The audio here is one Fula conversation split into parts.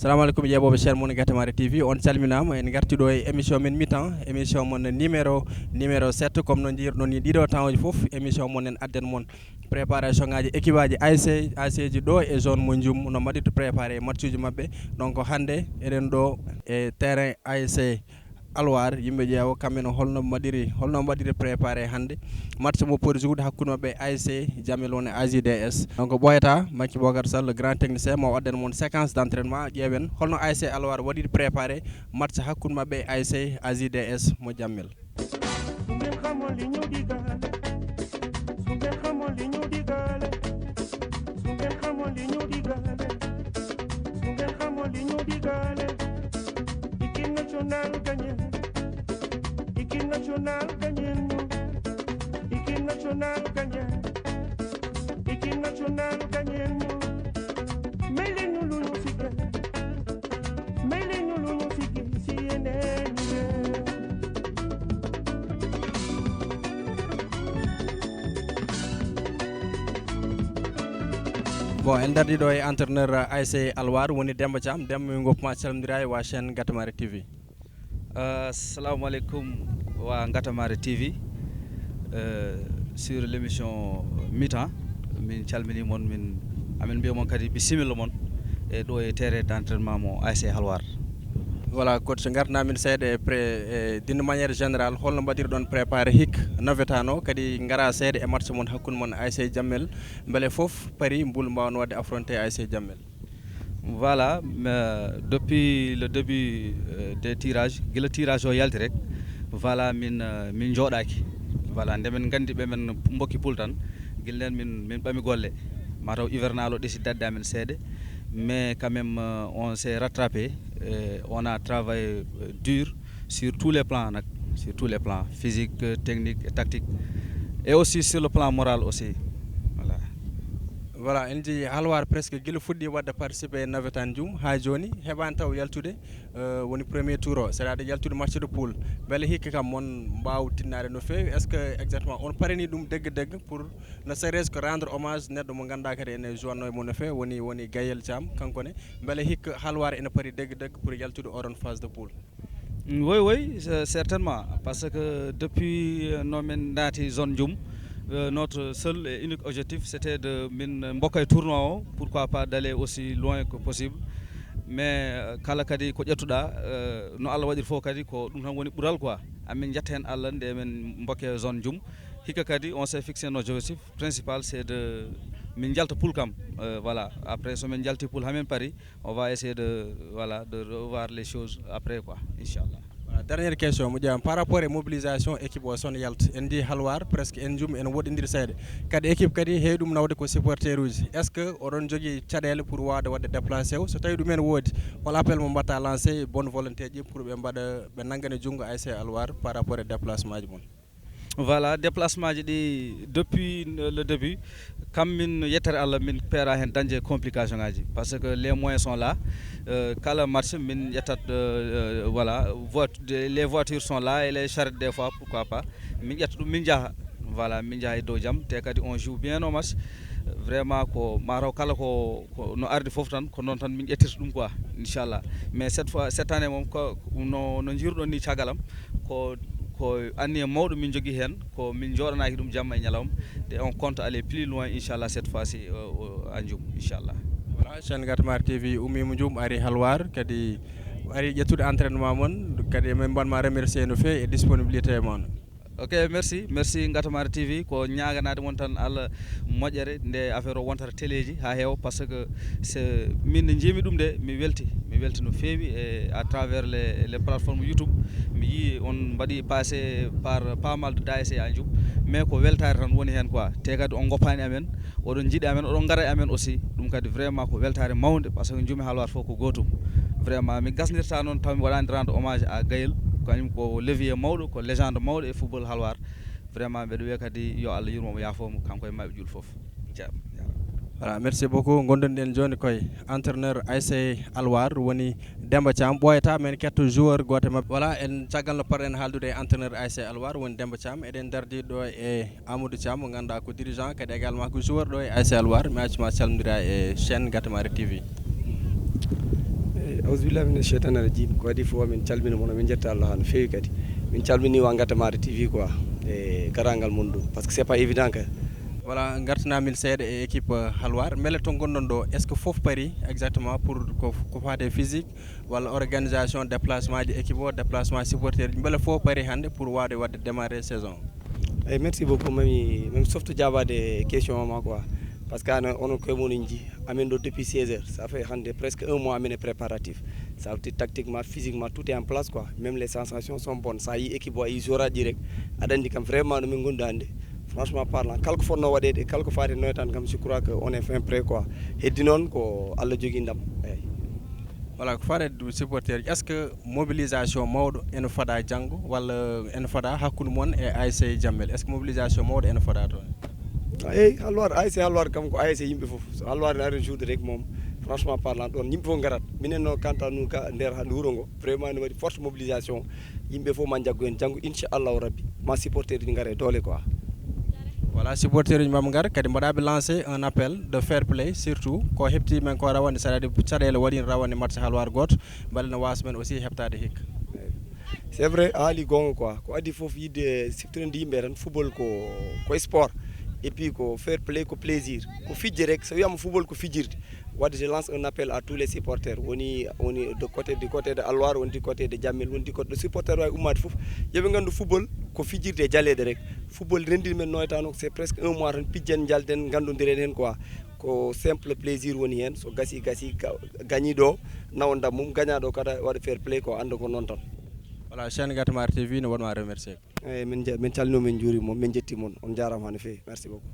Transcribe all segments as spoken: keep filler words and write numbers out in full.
Salamu aleykum, yeeɓooɓe chaîne mon Gatamari T V, on calminaama. En ngarti ɗo e émission men mi-temps, émission mon numéro, numéro sept. Comme no njiirɗon ni, ɗiɗo temps uji fof, émission mon en adden mon préparation ngaji équipe aji A S C, A S C ji ɗo e zone mo Ndioum, no mbaɗirta préparé match uji maɓɓe. Donc hannde eɗen ɗo e terrain A S C Alwar, yimɓe ƴeewa kamɓe no holno mbaɗiri, holno mbaɗiri préparé hannde match mo poti joude hakkunde maɓɓe A S C Jamel woni A J D S. Donc ɓooyata Makki Bocar Sall, le grand technicien, mo addan mon séquence d'entraînement, ƴeewen holno A S C Alwar waɗiri préparé match hakkunde maɓɓe A S C A J D S mo Jamel. Su ngeen xamoon li ñu digaale, su ngeen xamoon li ñu digaale, su ngeen xamoon li ñu digaale, su ngeen xamoon li ñu digaale. Équipe nationale gagnée, équipe nationale gagnée, équipe nationale gagnée, équipe nationale gagnée. May leen ñu lu ñu fi gën, may leen ñu lu ñu fi gën si yeneen réew. Bon, en dardi ɗo e entraîneur A S C Alwar, woni Demba Thiam. Demba, min goppuma calmodira e wa chaîne Gatamari T V. Assalamu aleykum wa Gatamari T V, euh, sur l'émission mi-temps. Min calmini mon, min amin mbiya mon kadi bisimilla mon e ɗo e terrain d'entraînement mo A S C Halwar. Voilà, coach, ngartana min seeɗa e pré e d'une manière générale, holno mbaɗirɗon préparé hik navetano, kadi ngara seeɗa e match mon hakkunde mon A S C Jammel, mbele fof pari mbul mbawon wadde affronté A S C Jammel? Voilà, mais depuis le début euh, des tirages, gila tirage o yalti rek, voilà, min euh, min jooɗaki. Voilà, nde min gandi ɓe men mbokki pul tan, gila nden min min ɓami golle. Mataw hivernal o ɗesi dadde amen seeɗa, mais quand même euh, on s'est rattrapé, euh, on a travaillé euh, dur sur tous les plans nak, sur tous les plans, physique, euh, technique et tactique, et aussi sur le plan moral aussi. Voilà. Voilà, en jii Halwar presque gila fuɗɗi wadde participé e navetan jum ha joni heɓani taw yaltude euh, woni premier tour o, c'est à dire yaltude match de poule. Mbele hikka kam mon mbaw tinnade no feewi? Est ce que exactement on parini ɗum degge degge pour ne serait ce que rendre hommage neɗɗo mo ganduɗa kadi ene joinno e mon no feewi, woni woni Gayel Thiam, kanko ne? Mbele hikka Halwar ene pari degge degge pour yaltude oɗon phase de poule? Oui, oui, certainement. Parce que depuis euh, no min naati zone Djoum, euh, notre seul et unique objectif c'était de min mbokka e tournoi o, pourquoi pas d'aller aussi loin que possible. Mais euh, kala kadi ko ƴettuɗa euh, no Allah waɗir fof kadi ko ɗum tan woni ɓural quoi. Amin jetta hen Allah nde min mbokke zone Djoum. Hikka kadi on s'est fixé nos objectifs principal c'est de min jalta poule kam. Euh, voilà, après so min jalti poule hamin pari, on va essayer de voilà de revoir les choses après quoi, inchallah. Voilà, dernière question mo ƴeewam par rapport e mobilisation équipe o son yalta, en jii Halwar presque en jum en woɗɗodiri seeɗa, kadi équipe kadi heewi ɗum nawde ko supporter uji. Est ce que oɗon jogui caɗele pour wawde wadde déplacé o? So tawi ɗumen woodi, hol appel mo mbatta lancé bonne volonté ji pour ɓe mbaɗa ɓe nanggane junngo A S C Alwar par rapport e déplacement ji mon? Voilà, déplacement ji ɗi depuis le début kam min yettere Allah min peera hen dañde complication ngaji, parce que les moyens sont là. Euh, kala match min ƴettat euh, euh, voilà, voit- de- les voitures sont là et les charrettes des fois, pourquoi pas min ƴetta ɗum min jaaha. Voilà, min jaaha e dow jaam, te kadi on joue bien au match. Vraiment ko mataw kala ko ko no ardi fof tan ko noon tan min ƴettirta ɗum quoi, inchallah. Mais cette fois cette année moom ko no no jiiruɗon ni cagalam ko ko anniya mawɗo min jogui hen, ko min joɗanaki ɗum jamma e ñalawma. Te on compte aller plus loin inchallah cette fois ci euh, euh, à Djoum inchallah. Voilà, chaîne Gatamar T V ummima Djoum ari Halwar, kadi ari ƴettude entraînement mon, kadi min mbanma remercier no fewi e disponibilité mon. Ok, merci, merci Gatamar T V, ko ñaganade mon tan Allah moƴƴere nde affaire o wontata téléji ha heewa, parce que c'est min nde jiimi ɗum de mi welti, mi welti no fewi e à travers les, les plateformes YouTube. Mi yii on mbaɗi passé par pas mal de d'A S C à Djoum, mais ko weltare tan woni hen quoi, te kadi on goppani amen, oɗon jiiɗi amen, oɗon gara e amen aussi. Ɗum kadi vraiment ko weltare mawde, parce que Djoumi Halwar fof ko gotum. Vraiment mi gasnirta noon taw mi waɗani rendre hommage à Gayel, kañum ko levier mawɗo, ko légende mawɗo e football Halwar. Vraiment mbeɗa wiya kadi yo Allah yurmomo, yaafomo, kanko e maɓɓe julɓe fof. Jaam. Voilà, merci beaucoup. Gonduɗen joni koye entraîneur A S C Alwar, woni Demba Thiam. Ɓooyata men ketto joueur goto e maɓɓe. Voilà, en caggal no parɗen haaldude e entraîneur A S C Alwar, woni Demba Thiam. Eɗen dardi ɗo e Amadou Thiam, mo ganduɗa ko dirigeant, kadi également ko joueur ɗo e A S C Alwar. Mi accuma calmodira e chaîne Gatamari T V. Awsubillahi mina cheytani rajim. Ko adi fof, min calmina mon, min jetta Allah no feewi kadi. Min calmini wa Gatta Mare T V quoi. E garagal mon ɗum, parce que c'est pas évident que. Voilà, gartanamin seeɗa e équipe, euh, Halwar. Mbele to gonɗon ɗo, est-ce que fof pari exactement pour ko, ko faati e physique, walla organisation déplacement ji équipe o, déplacement supporter ji, mbele fof pari hannde pour wawde wadde démarrer saison? Eyyi, merci beaucoup. Mami, mami softo jaabaade question o ma quoi. Parce que ana, onon koye mon en ji, amin ɗo depuis seize heures. Ça fait hannde presque un mois amin e préparatif. Ça veut dire tactiquement, physiquement, tout est en place quoi. Même les sensations sont bonnes. Sa yi équipe o, a yi joueur aji rek, aɗa anndi kam vraiment no min gonɗi hannde. Franchement parlant, kala ko fotno waɗeede, kala ko faati e nawetaan kam, je crois que on est fin prêt quoi. Heddi noon ko Allah jogii ndam. Eyyi. Voilà, ko faati e supporter ji, est-ce que mobilisation mawɗo ene fada janngo, walla ene fada hakkunde mon e A S C Jammel? Est-ce que mobilisation mawɗo ene fada toon? Eyyi, Halwar, A S C Halwar kam ko A S C yimɓe fof. So Halwar ne ari jouer rek moom, franchement parlant, ɗon yimɓe fof ngarat. Minen noon, quant à nous, ka nder ha-, wuro ngo, vraiment ne waɗi forte mobilisation. Yimɓe fof ma njaggu heen janngo, inchallahu rabbi, ma supporter ji ngare doole quoi. Voilà, supporter uji maɓe ngar kadi mbaɗaɓe lancé un appel de fair play, surtout ko hepti men ko rawane, c'est-à-dire caɗele waɗi rawane match Halwar goto, mbele ne wasa men aussi heptade hikka. C'est vrai, a haali goonga quoi. Ko adii fof yidde siftorinde yimɓe tan, football ko, ko sport, et puis ko fair play, ko plaisir, ko fijde rek. So wiyama football ko fijirde, wadde je lance un appel à tous les supporters, woni, woni de côté, du côté de Alwar, woni du côté de Jammel, woni du côté de supporter wawi ummaade fof, yooɓe ngandu football ko fijirde e jaleede rek. Football renndini men nawetaan o, c'est presque un mois tan, pijjen, njalden, nganndudiren heen quoi. Ko simple plaisir woni heen, so gasi, gasi, ga-, gañiiɗo o nawa ndam mum, gañaaɗo o kadi waɗa fair play, ko annda ko noon tan. Voilà, chaîne Gatta Mare T V ne waɗma remercier. Eyyi, min nje-, min calminii, min njuuriima, min njettii mon, on njaaraama no feewi, merci beaucoup.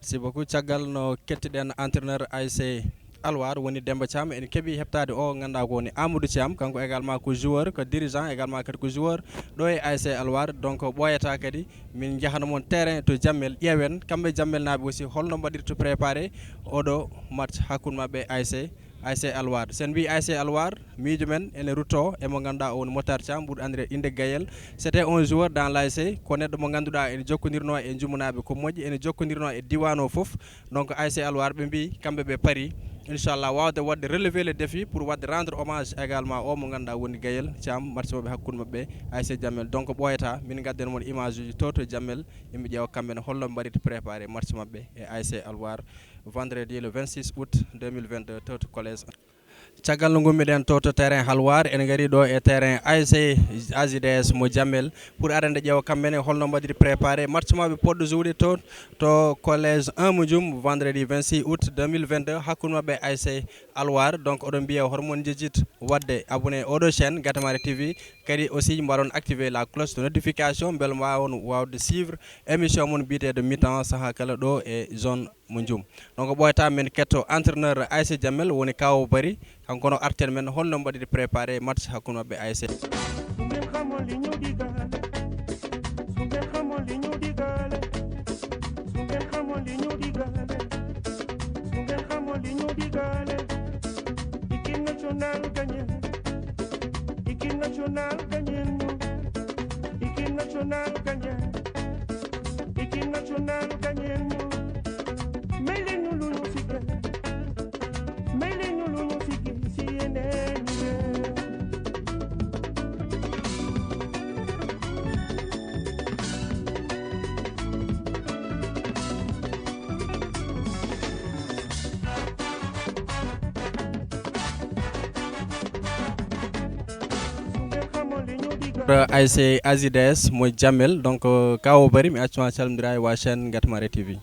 Merci beaucoup. Caggal no kettiɗen entraîneur A S C Alwar woni Demba Thiam, en keɓi heɓtaade o, ngannduɗaa ko woni Amadou Thiam, kanko également ko joueur, ko dirigeant, également kadi ko joueur ɗo e A S C Alwar. Donc ɓooyata kadi min njahana mon terrain to Jammel, ƴeewen kamɓe Jammel naaɓe aussi holno mbaɗirta préparé oɗo match hakkunde maɓɓe A S C, A S C Alwar. Sen mbi A S C Alwar, miijo men ene rutto e mo ngannduɗaa o woni Motar Thiam, ɓurɗo anndireede innde Gayel. C'était un joueur dans l'A S C, ko neɗɗo mo ngannduɗaa ene jokkondirnoo e jumanaaɓe ko moƴƴi, ene jokkondirnoo e diiwaan o fof. Donc A S C Alwar ɓe mbi kamɓe ɓe pari, inchallah, wawde waɗde relever le défi pour waɗde rendre hommage également o mo ngannduɗaa woni Gayel Thiam, match maɓɓe hakkunde maɓɓe A S C Jammel. Donc ɓooyata, min ngadden mon image uji to, to Jammel, yimɓe ƴeewa kamɓe ne holno mbaɗirta préparé match maɓɓe e A S C Alwar, vendredi le vingt-six août deux mille vingt-deux, to, to collège. Caggal no ngummiɗen to, to terrain Halwar, en ngari ɗo e terrain A S C A J D S mo Jammel pour arande ƴeewa kamɓe ne holno mbaɗiri préparé match maɓɓe poɗɗo jouer to, to collège un mo Jum, vendredi vingt-six août deux mille vingt-deux, hakkunde maɓɓe A S C Alwar. Donc oɗon mbiya hormon jejjit waɗde abonné oɗo chaîne Gatta Mare T V, kadi aussi mbaɗon activer la cloche de notification mbele mbawon wawde suivre émission mon mbiyeteeɗo mi-temps saha kala ɗo e zone mo Jum. Donc ɓooyata men ketto entraîneur A S C Jammel woni Kawo Bari, kanko no arten men holno mbaɗiri préparé match hakkunde maɓɓe A S C. Équipe nationale gagnée. Équipe nationale gagnée. Équipe nationale gagnée. May leen ñu lu ñu sigil. May leen ñu lu ñu sigil si yeneen yi. A S C A J D S mo Jammel. Donc, euh, Kawo Bari, mi accuma calmodira e wa chaîne Gatta Mare T V.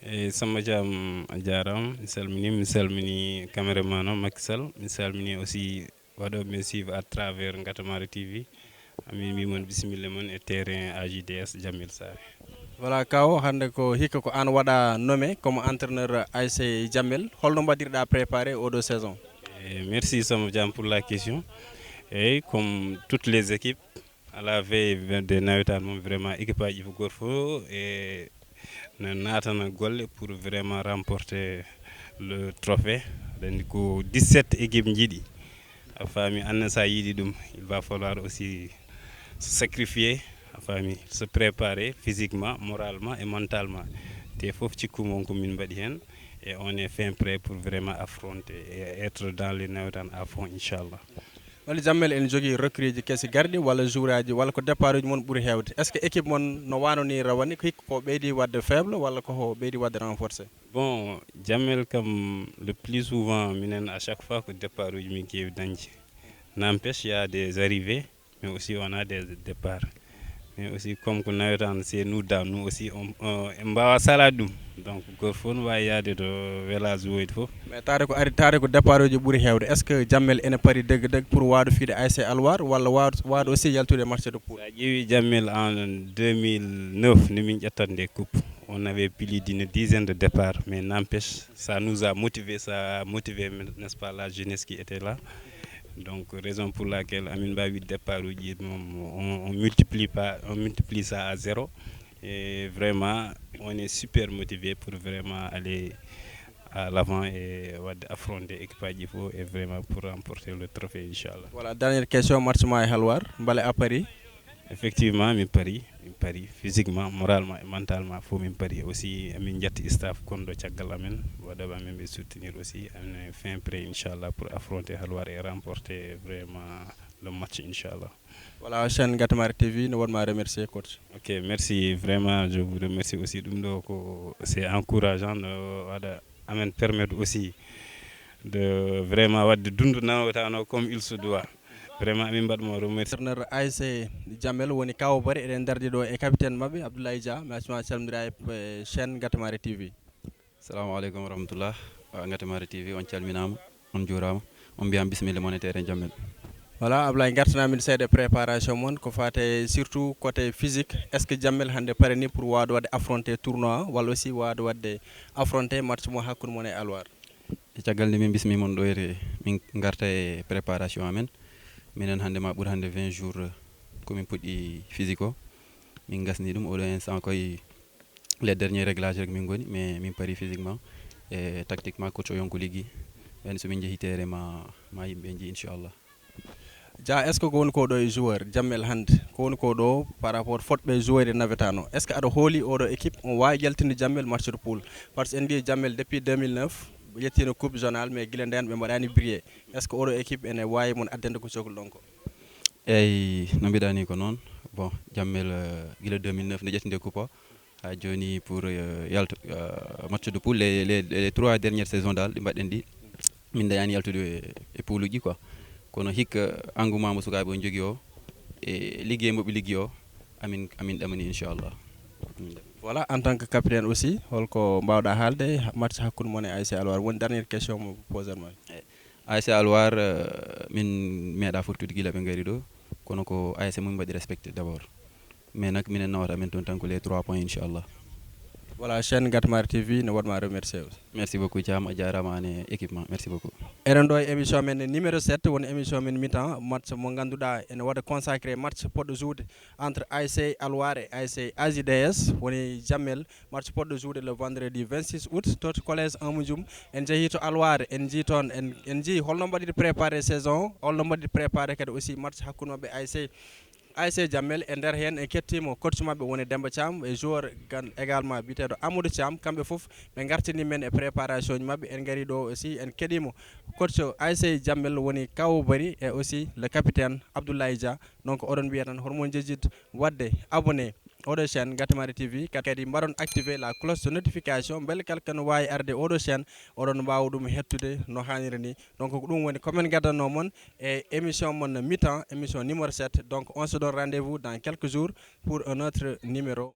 Eyyi, Samba Thiam, a jaaraama. Mi salmini, mi salmini caméraman o, Macky Sall. Mi salmini aussi waɗooɓe men suivre à travers Gatta Mare T V. Amin mbi mon bisimilla mon e terrain A J D S Jammel Saare. Voilà, Kawo, hannde ko hikka ko aan waɗa nommé comme entraîneur A S C Jammel. Holno mbaɗirɗa préparé oɗo saison? Eh, merci Samba Thiam pour la question. Eyyi, comme toutes les équipes, à la veille de nawetaan mum, vraiment équipe aji fof, gooto fof e na naatana golle pour vraiment remporter le trophée. Aɗa anndi ko dix-sept équipes njiɗi. A faami, aan ne so a yiɗi ɗum, il va falloir aussi se sacrifier, a faami, se préparer physiquement, moralement et mentalement. Te fof cikkumi won ko min mbaɗi heen. et on est fin prêt pour vraiment affronter et être dans les nawetaan à fond, inchallah. Walla Jammel ene jogii recrueji kesi garɗi walla joueuraaji walla ko départuji mon ɓuri heewde? Est ce que équipe mon no waano ni rawane hikka ko ɓeydi waɗde faible walla ko ɓeydi waɗde renforcé? Bon, Jammel kam, le plus souvent, minen à chaque fois ko départuji min keewi dañde. N'empêche, il y a des arrivées, mais aussi on a des départs. Mais aussi, comme ko nawetaan, c'est nous dans nous aussi, on, on, en mbawa salaade ɗum. Donc, goto fof no wawi yaade to village woyde fof. Mais taade ko ari taade ko départuji ɓuri heewde, est ce que Jammel ene pari degge degge pour waawde fiyde A S C Alwar walla waawde waawde aussi yaltude e match de poule? Sa ƴeewi Jammel en deux mille neuf, ni min ƴettande coupe, on avait plus d'une dizaine de départs, mais n'empêche, ça nous a motivé, ça a motivé, n'est-ce pas, la jeunesse qui était là. Donc, raison pour laquelle amin mbawi départ uji, on, on multiplie pas, on multiplie ça à zéro. Et vraiment, on est super motivé pour vraiment aller à l'avant et affronter équipage il faut et vraiment pour remporter le trophée, inchallah. Voilà, dernière question, match ma e Halwar, mbale a pari? Effectivement, min pari, min pari physiquement, moralement et mentalement, faut min pari aussi. Amin jatti staff kondo caggal amen, waɗaɓe amen ɓe soutenir aussi. Amin fin prêt, inchallah, pour affronter Halwar et remporter vraiment le match, inchallah. Voilà, chaîne Gatamari T V, no wonma remercier, coach. Ok, merci vraiment, je vous remercie aussi. Ɗum ɗo ko c'est encourageant, no waɗa amen permettre aussi de vraiment waɗde dundu nawetano comme il se doit. Vraiment, amin mbaɗ mo remercier. Entraîneur A S C Jammel woni Kawo Bari, eɗen dardi ɗo e capitaine maɓɓe Abdoulaye Dia, mi acma calmodira e chaîne Gatamari T V. Salamu aleykum wa rahmatullah. Gatamari T V, on calminama, on juurama, on mbiyama bisimilla mon e terrain Jammel. Voilà, Ablaye, gartanamin seeɗa préparation mon ko fate surtout côté physique. Est ce que Jammel hannde pareni pour wawde wadde affronter tournoi walla aussi wawde wadde affronter match mo hakkude mon e Alwar? E caggal nde min bismi mon ɗo ere, min garta e préparation amen. Minen hannde ma ɓur hannde vingt jours, eh, komin puɗɗi physique o. Min gasni ɗum oɗo instant koye les derniers réglages rek min ngoni, mais min pari physiquement et tactiquement, coach o yonko liggi. Ɓen so min jeehi terrain ma ma yimɓe jii, inchallah. Dia, est ce que ko woni ko ɗo e joueur Jammel hannde, ko woni ko ɗo par rapport fotɓe joueur e navetano, est ce que aɗa hooli oɗo équipe on wawi jaltinde Jammel match de poule? Par ce que en mbiye Jammel depuis deux mille neuf yettino coupe zonal, mais gila nden ɓe mbaɗani briller. Est ce que oɗo équipe ene wawi mon addande ko cokluɗon ko? Eyyi, no mbiɗani ko noon. Bon, Jammel, eh, gila deux mille neuf nde ƴettinde coupe o ha joni pour, eh, yalto, eh, match de poule, les, les, les trois dernières saisons dal ɗi mbaɗɗen ɗi, min dayani yaltude e, e pouluji quoi. Kono hikka engouement mo sukaɓe o jogui o e liggey moɓe liggi o, amin amin ɗamani, inchallah. Voilà, en tant que capitaine aussi, holko mbawɗa haalde ha- match hakkude mon e A S C Alwar? Woni dernière question mo poser ma. A S C Alwar, eh, min meeɗa fottude gila ɓe gari ɗo, kono ko A S C mum mbaɗi respecté d'abord. Mais nak minen nawata amen toon tan ko les trois points, inchallah. Voilà, chaîne Gatamari T V ne waɗma remercier aussi. Merci beaucoup, Thiam, a jarama an e équipement. Merci beaucoup. Eɗen ɗo e émission men numéro sept, woni émission men mi-temps, match mo ganduɗa ene waɗa consacré match poɗɗo joude entre A S C Alwar et A S C A J D S, woni Jammel, match poɗɗo joude le vendredi vingt-six août to collège Amadou Dioum. En jeehi to Alwar, en jii toon, en, en jii holno mbaɗiri préparé saison o, holno mbaɗiri préparé kadi aussi match hakkude maɓɓe A S C A S C Jammel. E nder heen en kettiima coach maɓɓe woni Demba Thiam e joueur gan également biyeteeɗo Amadou Thiam. Kamɓe fof ɓe ngartini men e préparation ji maɓɓe. En ngari ɗo aussi en keɗiima coach A S C Jammel woni Kawo Bari e aussi le capitaine Abdoulaye Dia. Donc oɗon mbiya tan hoɗon jejjit waɗde abonné oɗo chaîne Gatamari T V, kadi mbaɗon activé la cloche de notification mbele kala kano waawi arde oɗo chaîne oɗon mbaawa ɗum hettude no haaniri ni. Donc ko ɗum woni ko min gaddanno mon e émission mon mi-temps, émission numéro sept. Donc on se donne rendez-vous dans quelques jours pour un autre numéro.